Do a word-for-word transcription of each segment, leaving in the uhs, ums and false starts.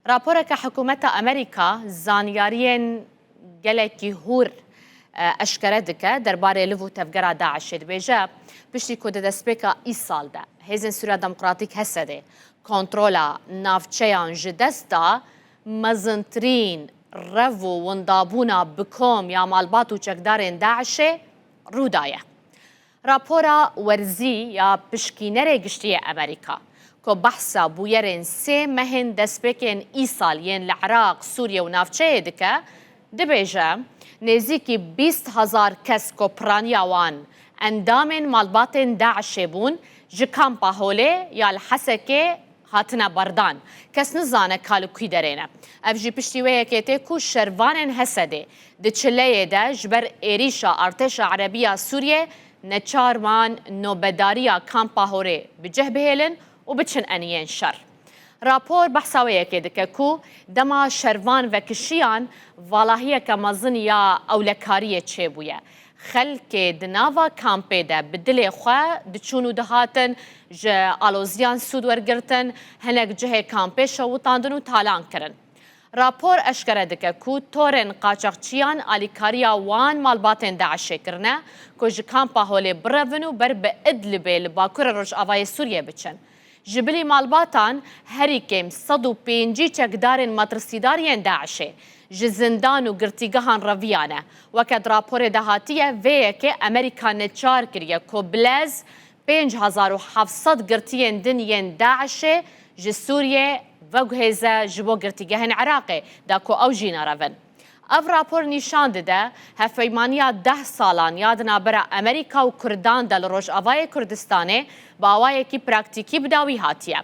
Raporeke hikûmeta Amerîka zanyariyên gelekî hûr, e, eşkere dike derbarê liv û tevgera DAIŞê. Dibêje, piştî ku di destpêka îsal de Hêzên Sûriya Demokratîk, H S D'ê, kontrola navçeyan ji dest da, mezintirîn rev û windabûna bi kom ya malbat û çekdarên DAIŞê rû daye. Rapora werzî ya pişkînerê giştî yê Amerîka, ku behsa bûyerên sê mehên destpêkên îsal yên li Iraq, Sûriye û navçeyê dike, dibêje, nêzîkî bîst hezar kes ku piraniya wan endamên malbatên DAIŞê bûn, ji kampa Holê ya li Hesekê hatine berdan. Kes nizane ka li kû derê ne. Ev jî piştî wê yekê tê ku şervanên H S D'ê di çileyê de ji ber êrîşa artêşa Erebî ya Sûriyê neçar man nobedariya kampa Holê bi cih bihêlin û biçin eniyên şer. Rapor behsa wê yekê dike ku dema şervan vekişiyan, valahiyeke mezin ya ewlekariyê çêbûye. Xelkê di nava kampê de bi dilê xwe diçûn û dihatin, ji aloziyan sûd wergirtin, hinek cihê kampê şewitandin û talan kirin. Rapor eşkere dike ku torên qaçaxçiyan alîkariya wan malbatên DAIŞê kirine ku ji kampa Holê birevin û ber bi Idlibê li bakurê rojavayê Sûriyê biçin. Ji bilî malbatan herî kêm sed û pêncî çekdarên metirsîdar yên DAIŞê ji zindan û girtîgehan reviyane. Weke di raporê de hatiye, vê yekê Amerîka neçar kiriye ku bi lez pênc hezar û heft sed girtiyên din yên DAIŞê ji Sûriyê veguhêze ji bo girtîgehên Iraqê, da ku ew jî nerevin. Ev rapor nîşan dide, hevpeymaniya deh salan ya di navbera Amerîka û Kurdan de li Rojavayê Kurdistanê bi awayekî praktîkî bi dawî hatiye.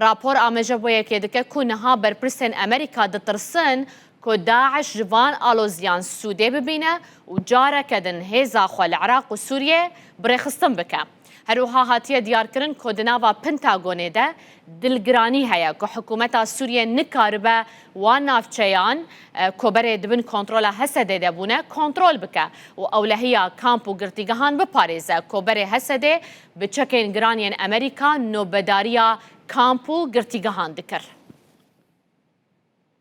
Rapor ameje bo yekê dike ku niha berpirsên Amerîka ditirsin ku DAIŞ ji van aloziyan sûdê bibîne û careke din hêza xwe li Iraq û Sûriyê bi rêxistin bike. Her wiha hatiye diyarkirin ku di nava Pentagonê de dilgiranî heye ku hikûmeta Sûriyê nikaribe wan navçeyan, e, ku berê di bin kontrola H S D'ê de bûne, kontrol bike û ewlehiya kamp û girtîgehan biparêze ku berê H S D'ê bi çekên giran yên Amerîka nobedariya kamp û girtîgehan dikir.